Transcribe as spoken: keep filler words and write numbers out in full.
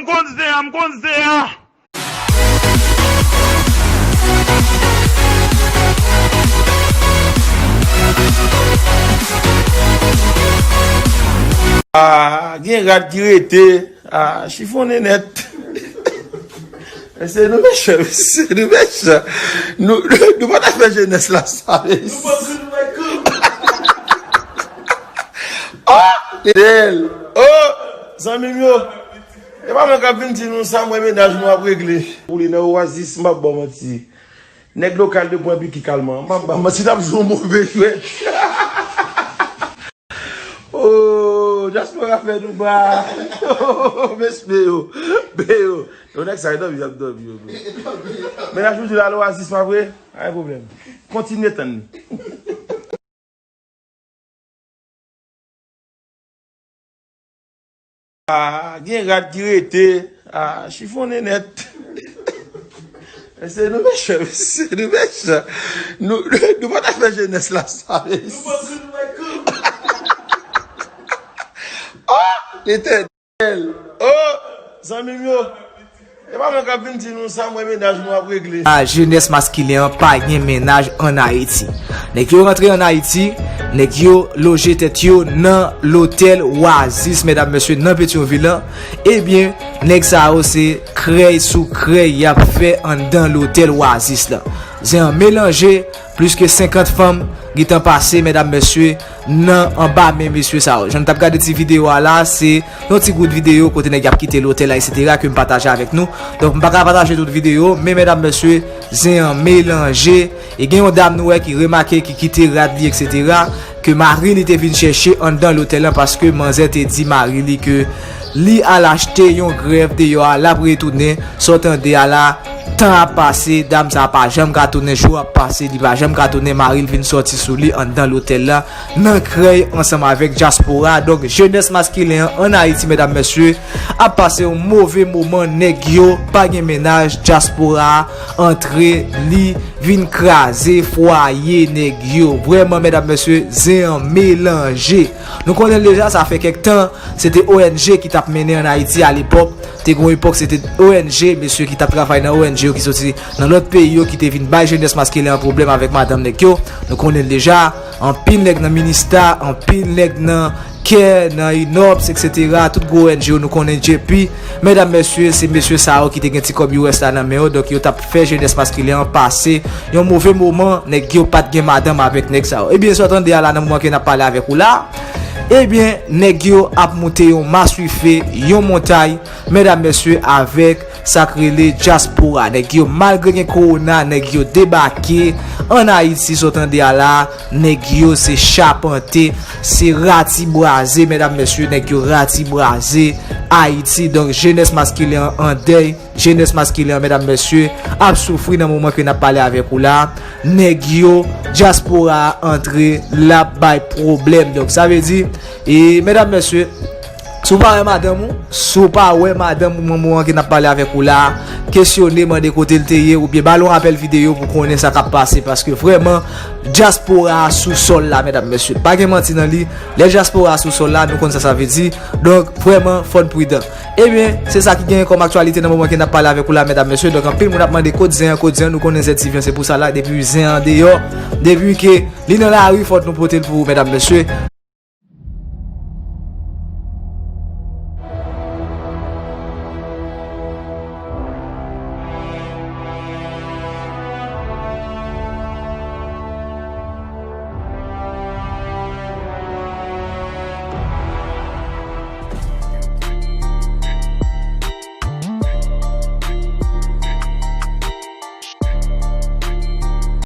Konn zen an, m konn zen an. Ah, gen rad ki rete. Ah, chifonnen nèt. Mesye, nou mechan, mesye, nou mechan. Nou, nou, nou pa ta fè jenès la sa, mesye. Oh, Letènèl. Oh, zanmi m yo. E pa mwen k ap vin di nou sa, mwen mennaj nou ap regle. Ou li nan Oasis, m ap ba w manti. Nèg lokal de pwen piki kalman. M ap ba w manti, t ap jwe yon move jwèt. Oh, dyaspora fè nou mal. Oh, mesye yo. Beyo. Yo nèg sa, yo dòmi, y ap dòmi, yo, bro. Mennaj nou di la, Oasis, pa vre? Pa gen pwoblèm. Kontinye tann li. Ah, gen rad ki rete. Ah, chifonnen nèt. Mesye, nou mechan, mesye, nou mechan. Nou, nou pa ta fè jenès la sa, mesye. Oh, Letènèl. Oh, zanmi m yo. E pa mwen k ap vin di nou sa, mwen mennaj nou ap regle. Ah, jenès maskilen an pa gen mennaj ann Ayiti. Nèg yo rantre ann Ayiti, nèg yo loje tèt yo nan lotèl Oasis, medam, mesye, nan Petyonvil la. Ebyen, nèg sa yo se krèy sou krèy y ap fè anndan lotèl Oasis la. Zen an melanje, plis ke senkant fanm gentan pase, medam, mesye, nan anba men mesye sa yo. Jan n t ap gade ti videyo a la, se yon ti gout videyo kote nèg y ap kite lotèl la, etsetera, ke m pataje avèk nou. Donk, m pa ka pataje tout videyo, men medam, mesye, zen an melanje. E gen yon dam nou wè ki remake, ki kite rad li, etsetera, ke mari li te vin chèche anndan lotèl lan paske manzè te di mari li ke li al achte yon grèv deyò a, l ap retounen. Sa w tande a la, tan ap pase, dam sa a pa janm ka tounen, jou ap pase, li pa janm ka tounen, mari l vin sòti sou li anndan lotèl la, nan krèy ansanm avèk dyaspora. Donk, jenès maskilen an ann Ayiti, medam, mesye, ap pase yon move moman, nèg yo pa gen mennaj, dyaspora a antre, li vin kraze fwaye nèg yo. Vrèman, medam, mesye, zen an melanje. Nou konnen l deja, sa fè kèk tan, se te O N G ki t ap mennen ann Ayiti alepòk. Te gon epòk, se te O N G, mesye ki t ap travay nan O N G yo ki soti nan lòt peyi yo, ki te vin bay jenès maskilen an pwoblèm avèk madanm nèg yo. Nou konnen l deja, anpil nèg nan Minista, anpil nèg nan kè, nan Inops, etsetera, tout gwo O N G yo, nou konnen J P. Medam, mesye, se mesye sa yo ki te gen ti kòb U S la nan men yo, donk yo t ap fè jenès maskilen an pase yon move moman, nèg yo pa t gen madanm avèk nèg sa yo. Ebyen, sa w tande a la nan moman ke n ap pale avèk ou la, ebyen, nèg yo ap moute yon maswife, yon montay, medam, mesye, avèk sa k rele dyaspora. Nèg yo, malgre gen kowona, nèg yo debake ann Ayiti, sa w tande a la, nèg yo se chapante, se ratibwaze, medam, mesye, nèg yo ratibwaze Ayiti. Donk, jenès maskilen an an dèy, jenès maskilen an, medam, mesye, ap soufri nan moman ke n ap pale avèk ou la. Nèg yo, dyaspora a antre, l ap bay pwoblèm. Donk, sa vle di, e, medam, mesye, si w pa wè madanm ou, si w pa wè madanm ou, moman ke n ap pale avèk ou la, kesyone, mande kote l te ye, oubyen ba l yon apèl videyo pou konnen sa k ap pase, paske vrèman, dyaspora a sou sòl la, medam, mesye. Pa gen manti nan li, lè dyaspora a sou sòl la, nou konn sa sa vle di. Donk, vrèman, fò n pridan. Ebyen, se sa ki genyen kòm aktyalite nan moman ke n ap pale avèk ou la, medam, mesye. Donk, anpil moun ap mande kot zen an, kot zen an, nou konnen Z T V an, se pou sa la, depi zen an deyò, depi ke li nan lari, fòk nou pote l pou ou, medam, mesye.